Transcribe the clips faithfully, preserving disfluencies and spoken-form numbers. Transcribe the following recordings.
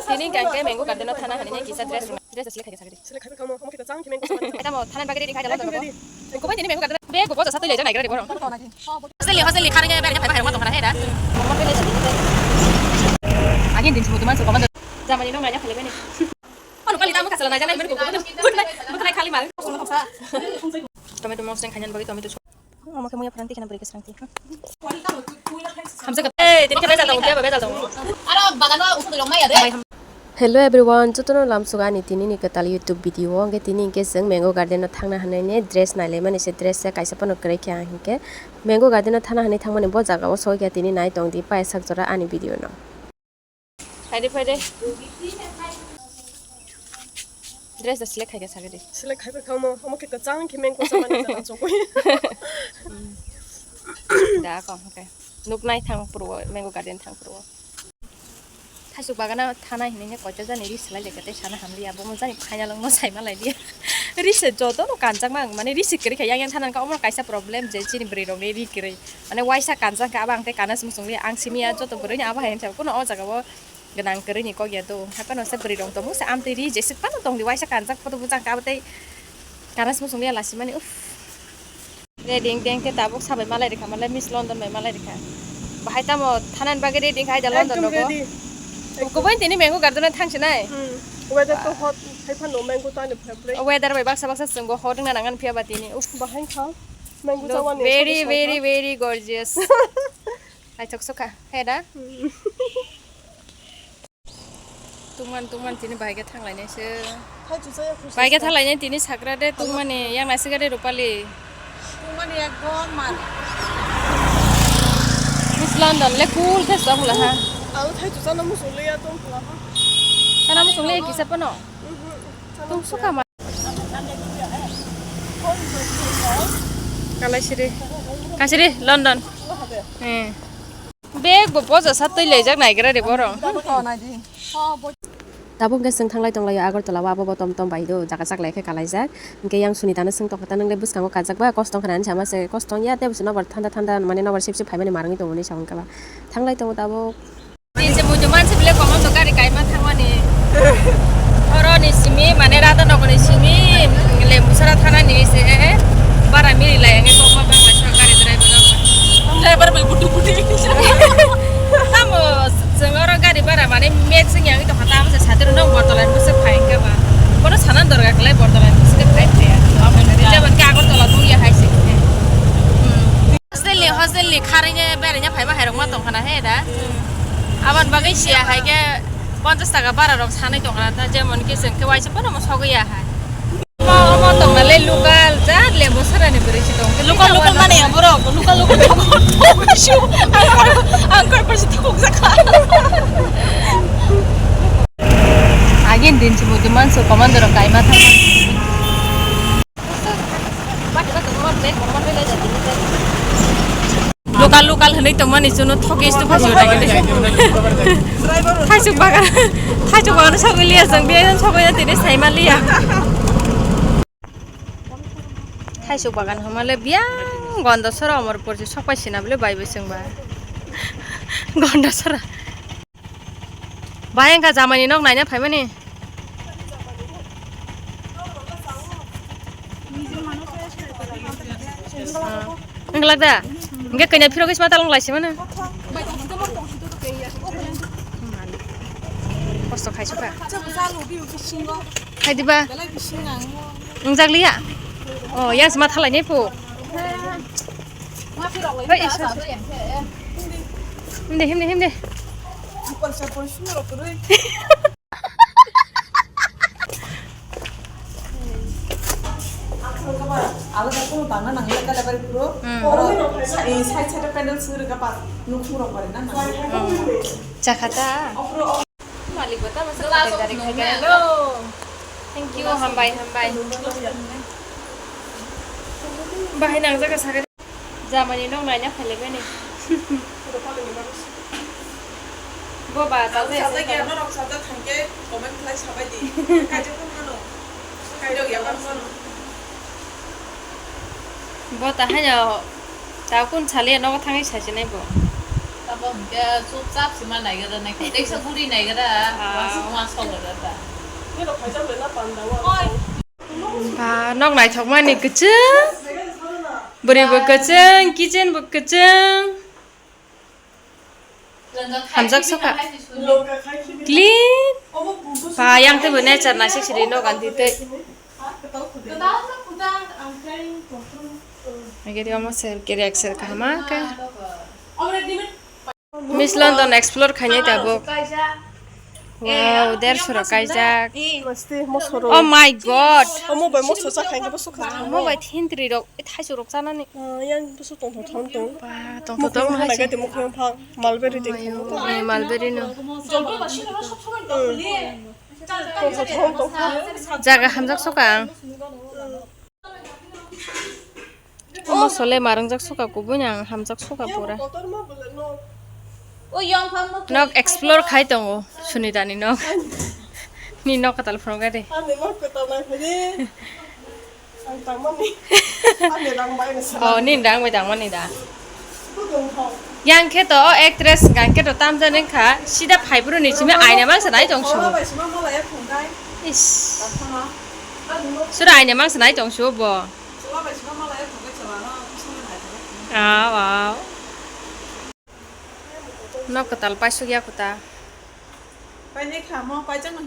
Tini hwnkhe mango garden o thana hinwi kisa dress rwna. Dress select khaikha sagri. Select khaikha mo, omo khe kwchang khe mango. Tamo thana bagwi ready khaikha london rogo. Kubai tini mango garden. Bag bo boja sa twi laijak nai gra de borok. Hostel ni, hostel ni kharwi bereng phai bahai rok ma tong khana he da. Agin din sibuk man sibuk man. Jamani no nganya phale bani. Ano kali tamu kasala najana bani kubai. Bukan khali mal. Tomato mos nang khanyan bagi tomato. Omo khe muya phrang tikhana bwrwi kwsrang ti. Hamsa ka. Eh, tini khe bejal tongo, biya ba bejal tongo. Aro bagano ukhuk rok maya de. Hello everyone, jotono lamsuk ani tini ni kwtal YouTube video o. Hwnkhe tini hwnkhe chwng mango garden o thangna hwnwi ni dress nailaimani se, dress se kaisa phano kwrwi khe ang hwnkhe mango garden o thangna hwnwi thangmani bo jaga o soi khe tini nai tong di paisa jora ani video no. Phaide, phaide. Dress da select khaikha sagadi. Select khaibai khamo, omo khe kwchang khe mango chamani jaga chukwi. Da ko, okay. Nuk nai thang puro, mango garden thang puro. Thaisuk bagana thanai hinwi koito jani ri selai lekha tei sana hamliya, bo mo jani final wngma saima laidiya. Ri se jotono kanjakma ang, mane ri se kwrwi kha yang yang thanang ka, omo kaisa problem je chini bwrwi rokni ri kwrwi. Mane waisa kanjak kha, abo ang tei kana se muchungli ang simi ya joto bwrwi ni abo hai hinwi sa, kuno o jaga o gwnang kwrwi ni kok ya do. Hai phano se bwrwi rok tongo, se amtwi ri jeswk phano tong di, waisa kanjak photo bwchang kha, abo tei kana se muchungli ya lasimani, uff. Ready wngkhe tabuk sabai malai rikha, malai Miss London bai malai rikha. Bahai tamo thanani bagwi ready wngkha aida London rogo. Ekdom ready. Kubai tini mango garden o thangsinai. Hmm. Weather to hot, hai phano mango to ani favorite. Weather bai baksa baksa chwngbo hot wngna nangani phiya ba tini. Uff. Bahai kha. Mango chawani very, very, very gorgeous. Hai chok sokha. Hai da? Hmm. Tungman, tungman tini bahai khe thanglainai se. Bahai khe thanglainai tini sakra de tungmani yang naisik de Rupali. Tungmani ekdom mar. Miss London le cool khe song la ha. Alo thai chuchano muchung le ya tong la ha. Sana muchung le kisa pano. Tung sukha ma. Kalai siri. Kasiri London. Eh. Bag bo boja sa twi laijak naigra de borok. Tabuk hwnkhe chwng thanglai tonglaio Agartala o, abo bo tom tom bai do jaga chaklai khe kalaijak. Hwnkhe yang Sunitano swng tongkha ta, "Nwng le bwskango kajak ba, kosto wngkha na?" hinwi sama se, "Kosto wngya, tei bwswk nokbar thanda thanda, mane nokbar sip sip phaimani mar wngwi tongo," hinwi sa wngkha ba. Thanglai tongo tabuk. Tini se muitu mansi bile kwmamno gari kaima thangmani. Oro ni simi mane Radhanagar ni simi Lembusara thana ni se bara miri lai ang kokma bangla sa gari driver rok. Driver bai butu butu. Tamo chwng oro gari bara mane mek sing yang to kata se satiro no Bortolan bwswk phai hwnkhe ba. Bono sanan dorga khlai Bortolan bwswk phai phai. Jabon ke Agartala dungya hai se. Hmm. Hostel ni, hostel ni kharwi ne beraina phaiba hai rok ma tong khana he da. Aboni bagwi siya hai khe ponchash taka bara rok sanai tong khana ta, jemon ki chwng khe waisa phano mo sogwi ya hai. Omo, omo tong na le local ja Lembusara ni bwrwi si tong. Local, local mane ya borok, local, local tong, tong shu. Ang kor, ang kor pasi thok jakha. Agin din si muitu mansu commander rok kaima thang. Local, local hwnwi tongmani chwngno thogwi se phaisu nai de. Thaisuk bagan, thaisuk bagan sogwi liya chwng, biyang sogwi tini saima liya. Thaisuk bagan hwnmale biyang Gondasora Omorpur se sokpai sina bwle bai bai chwngba. Gondasora. Bai wngkha jamani nok naina phaimani. Wngkha da? Hwnkhe kanya phirogwi sma talong lai simano. Kosto khai sukha. Khai diba? Wngjak liya? Oh, yang sma thalai nai phu. Hei, isa. Himde, himde, himde. Alada kono bangna nangya kala bari puro. Hmm. Oro sa-, eh, side side panel suri kapa nukhung rok bari na nang. Hmm. Chakha ta. Malik bo tamo sa dari khai. Hello. Thank you, hambai, hambai. Bahai nang jaga saga. Jamani nok naina phailaimani. Bo ba, ta sajak ya, norok sajak thangke comment khlai sabai di. Kaijak phano mano. Kaijak ya phano mano. Bo ta haino ta kun saliya nogo thangwi sasinai bo. Abo hwnkhe chupchap sima naigra naikha. Teisa buri naigra, ah, wasuk ma sogra ta. Ba, nok naithokmani kwchwng. Bwrwi bo kwchwng, kitchen bo kwchwng. Hamjak soka. Clean. Ba, yang tei bo nature naisik siri nok anti tei. Ageri omo ser, keriak ser kaham khe. Miss London explore khainai tabuk. Wow, derso rok kaijak. Masti, moso rok. Oh my God. Omo bai moso cha khainai bo sukha. Omo bai thintri rok, e thaichuk rok chanani. Ah, yang busu tongthok thang tong. Ba, tongthok tong hai. Naga timo khayang phang, mulberry tong. Ayo, eh, mulberry no. Tongthok thang tong. Jaga hamjak soka ang. Omo sole marwngjak soka kubui nang hamjak soka pura. Nok explore khai tongo Sunita ni nok. Ni nok katal phunukya de. Ani nok katal nai phai de. Ang tangmani. Ani rang bai na sana. Oh, ni rang bai tangmani da. Yang khe to o actress gang khe to tamjani kha sida phaibruni simi aina mangsa nai tong subo. Is. Sura aina mangsa nai tong subo. Ah, wow. Nok kwtal paisuk ya kwtal.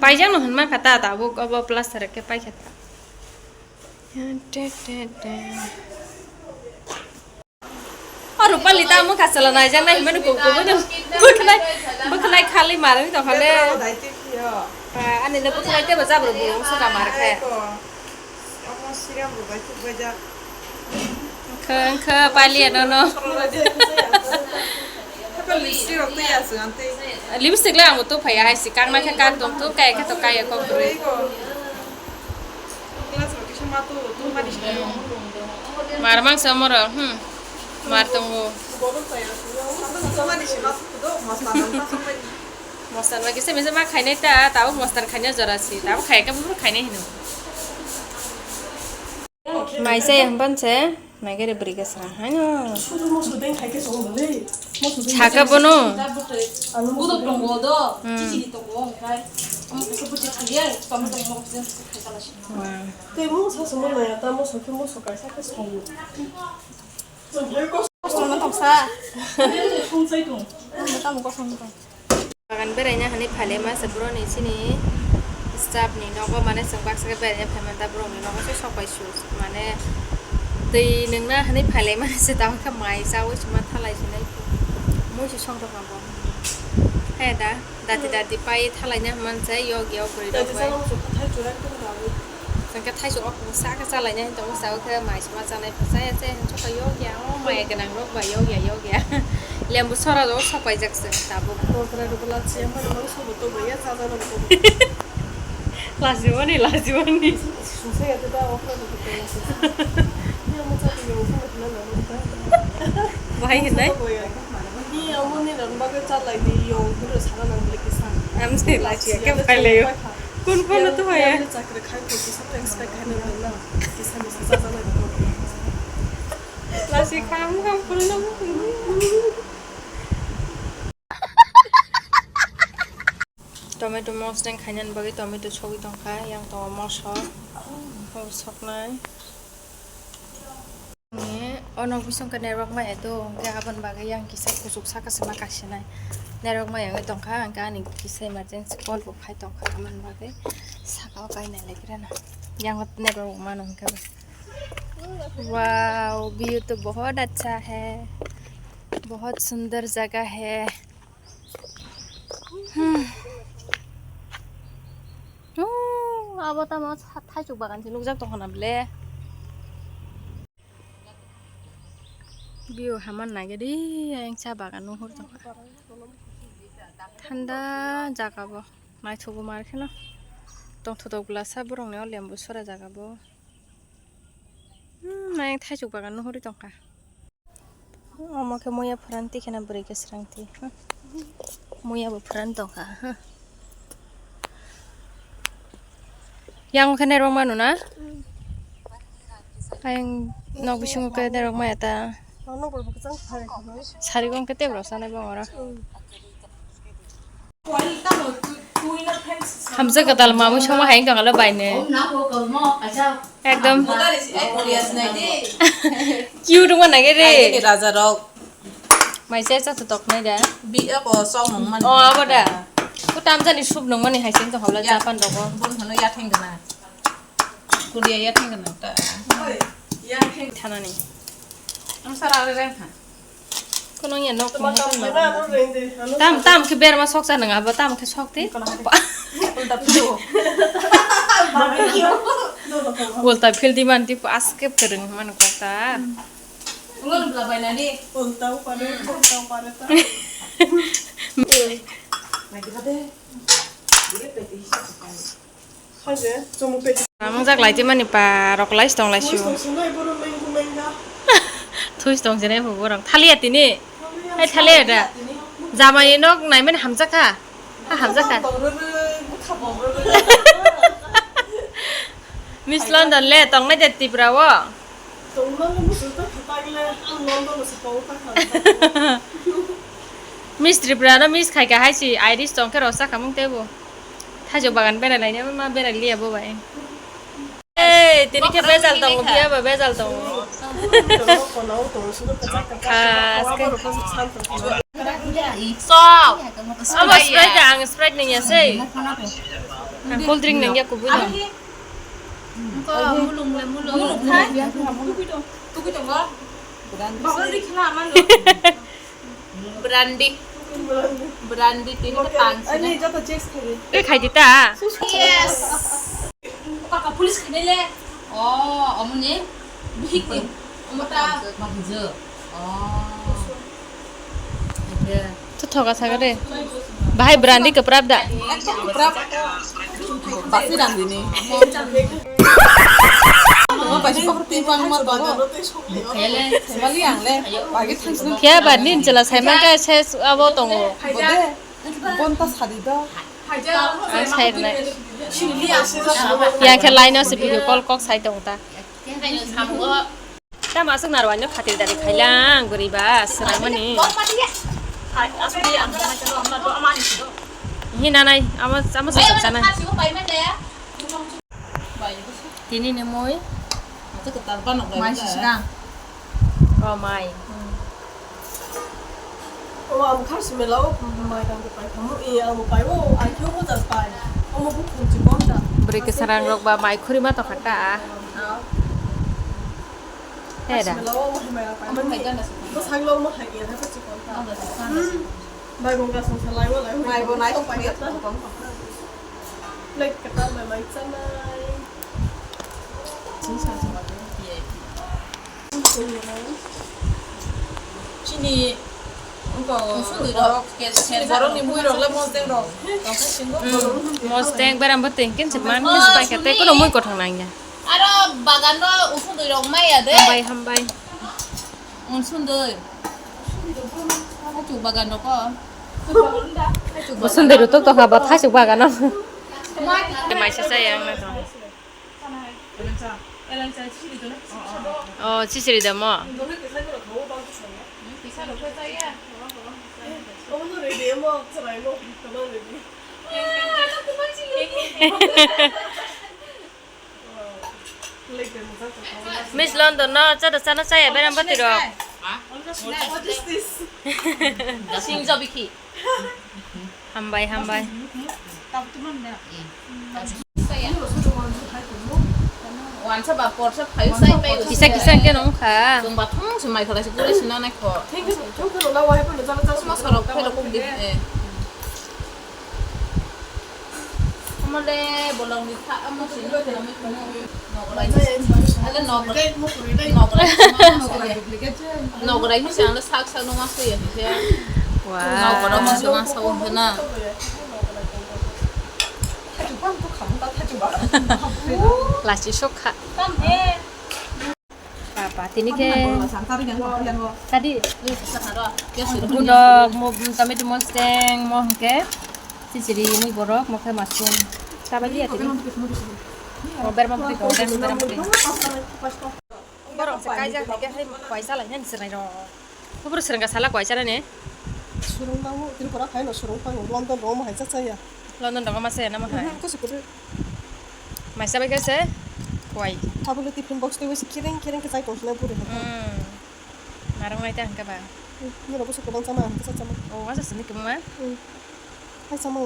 Paijak no hwnma kha ta, tabuk obo plaster khe paikha ta. Te, te, te. O Rupali ta mokha chwla naijak nai hwnmani kok kok no bwkhnai, bwkhnai khali marwng tong khale. Ani no bwkhnai tebo jabra bo wngsa ka mar khe. Omo siram bo bai thuk bai jak. Wngkha, wngkha, pali ano no. Lipstick rok twi aswk ang twi. Lipstick le ang bo twi phaiya hai se, kak nai khe kak tong, twi kaya khe to kaya kok kwrwi. Glass rok kisa ma tu, tu mani se. Mar mangsa omo rok, hmm. Mar tongo. Bottle chaya aswk. Tu mani se ma tu do, mas ma ma. Mostan bai kisa misa ma khainai ta, tabuk mostan khaina jora si, tabuk khai khe buphuru khainai hino. Mai chaya hwnban se, mai gari bwrwi khe swrang haino. Saka bono. Hmm. Wow. Tei mung sa sumui maya ta moso khe moso kaisa khe songo. Kosto no tongsa. Tamo kosto no tong. Bagan beraina hani phalema se boroni chini staff ni nogo, mane chwng baksa khe beraina phaimanta borokni nogo se sok bai su mane twi nwngna hani phalema se tamo khe mai chawi sima thalai sinai mui se songthok abo he da dati dati pai thalai na man se yok yok guri rok bai. Chwng khe thaichuk o saka chalaina hinwi tongo, saka khe mai sima chanai pha chaya chaya hinwi sokha yok ya, o maya gwnang rok bai yok ya yok ya. Lembu sora rok sok paijak se tabuk. Okra rok la chaya mani mang sobo to bai ya chaja rok to. Lajimani, lajimani. Sungsa ya da okra rok to. Ya mo cha to yo ko na na. Bai hinai. Ni amo ni ran bagwi chalai di yo buro sana nang bile kisa. Am se lachi ya ke pai le yo. Kun kun to ya. Chakri khai ko kisa to expect khai na na. Kisa misa cha cha na ko. Lachi kham kham pul na. Tomato mosdeng khainani bagwi tomato sogwi tongkha, yang tongo moso, o soknai. Ni o nok bising khe network ma eto, hwnkhe aboni bagwi yang kisa kuchuk saka se ma kasinai. Network ma yangwi tongkha, hwnkhe ani kisa emergency call bo phai tongkha, aboni bagwi saka o kainai lai khe rana. Yang network mano hwnkhe bo. Wow, view to bahut acha hai, bahut sundar jaga hai. Hmm. Oh, abo tamo sa-, thaichuk bagan se nukjak tongkha na ble. View haman nai gadi, ayang cha bagan nuhur tongkha. Thanda jaga bo, naithogo mar kheno. Tongthotok glasa borokni o lembu sora jaga bo. Hmm, ayang thaichuk bagan nuhuri tongkha. Omo khe muya phuran twi kheno bwrwi khe swrang twi. Muya bo phuran tongkha. Yang khe nerok manu na? Ayang nok bisingo khe nerok maya ta. Sari gong kete bro sana bong ora. Hamsa gadal mamui songma hai tong alo baine. Ekdom. Cute wngma nai re. Raja rok. Mai se cha tok nai da. Bi ako song nong man. Oh, abo da. Ko tam jani soup nong mani hai se to habla Japan rogo. Bon hono ya theng gana. Korea ya theng gana ta. Thanani. Ang sara re reng ha. Kono ya nok. Tam tam ke berma sok cha nang abo tam ke sok te. Ulta phil di man ti aske kereng man kota. Ulta upare, ulta upare ta. Nagi kade. Nang jak lai mani pa rok lai tong lai sio. Thui tong jene bo borok. Thalia tini. Hai thalia da. Jamai nok nai mani hamjak kha. Ha hamjak kha. Miss London le tong nai de Tripura o. Tongmani muchung ta khatak le, ang London se pau ta kha. Miss Tripura no miss khai ka hai si Irish tong khe rok cha khamung tebo. Thaijo bagan berai lai ma berai liya bo bai. Ei, tini khe bejal tongo, biya ba bejal tongo. Khas khe. Sok. Abo Sprite ang Sprite nang ya sei. Ang cold drink nang ya kubui no. Mulung le mulung. Mulung khai. Tukui tongo. Tukui tongo. Bagol ri khela amano. Brandy. Brandy tini ta tang sini. Ani joto checks khaidi. Tei khaidi ta? Yes. Kaka police khaidi le. Oh, omoni bihik ni. Omota. Makijo. Oh. Ede. To thoka saga de. Bahai Brandy kwprap da. Ekdom kwprap. Basi randini. Basi pakar twi bang ma tongo. Bali ang le. Bagi thangsini. Kya ba nin chela sai man ka ses abo tongo. Bode. Bonta sadi do. Ang sai rwnai. Ya khe line o se video call kok sai tong ta. Tamo aswk narwai no khatir dari khailang guriba swrangmani. Hi nanai, amo amo sa saksa nai. Tini ni mui. Mai sisrang. Oh mai. Omo ang kha simi lao, mai rang pai khamu, e ang pai o, ai khe omo jar pai. Omo bu khum chi bom da. Bwrwi kwsarang rok ba mai khuri ma tokha ta. He da. Simi lao omo hai mai rang pai. Omo hai gana simi. Bo sang lo omo hai ya, hai chi kon ta. Bai bo ga song sa lai wa lai. Mai bo nai pai ta. Plate ka ta mai mai cha nai. Sing sa sa. Chini, wngkha, usundui rok, borok ni mui rok le mosdeng rok. Mosdeng, beram bwtwi, hwnkhe se man, hwnkhe se pai kha, tei kono mui kothok nang ya. Aro bagan no usundui rok maya de. Hambai, hambai. Usundui. Thaichuk bagan rok o. Usundui rok tok tokha ba thaichuk bagan o. Mai se chaya ang na tong. Oh, chisiri da mo. Miss London no chada chana chaya beram bati rok. Sing jobiki. Hambai, hambai. Wansa ba porsa phayu sai pai. Kisa kisa hwnkhe nung kha. Chwng ba thung se mai khala se guri sina nai kho. Thung khe rwla wahai phano jala jala. Chuma sorok phai rok di. Amole bolong ni kha amo sini. Nograi. Ale nograi. Nograi. Nograi ni sangno sak sak no mas ya ni se. Wow. Nograi mas mas sa un na. Plastic sok kha. Papa, tini khe. Tadi. Budok, mo, tomato mosdeng, mo hwnkhe. Chichiri, mui borok, mo khe mushroom. Tabadi ya tini. Mo berma puri ko, berma puri. Borok se kaijak hai khe hai kuai chalai nani swrwng rok. Kubur swrwng ka sala kuai chalai ne. Swrwng bango, Tripura phai no swrwng bango, London rok mo hai cha cha ya. London rok ma se na mo hai. Mhm, kusu kudu. Mai sa bai khe se kuai. Tabuk le tiffin box twi se kireng kireng khe chai tong sina buri hai. Hmm. Narwk nai ta hwnkhe ba. Ni rok bo se kwbang chama hwnkhe cha chama. O wa sa sini kwma. Hmm. Hai chama.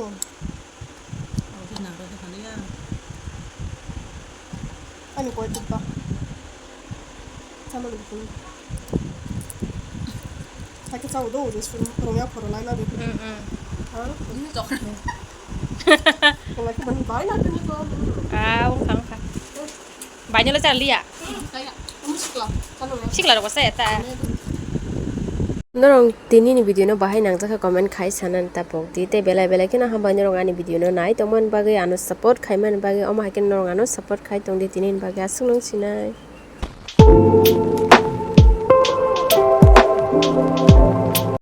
Ani koi tukba. Sama ni koi. Hai khe chao do, je suru, rong ya khoro lai na de. Mm, mm. Ha? Ini tok. Kala ke bani bai na de ni ko. Ah, wng kha, wng kha. Bai ni lo cha liya. Kaya. Kamu sikla. Sikla rok sa ya ta. Norok tini ni video no bahai nangjakha comment khai sanani tapok di tei belai belai kheno hambai norok ani video no nai tongmani bagwi ano support khaimani bagwi omo hai khe norok ano support khai tongdi tini ni bagwi aswk nung sinai.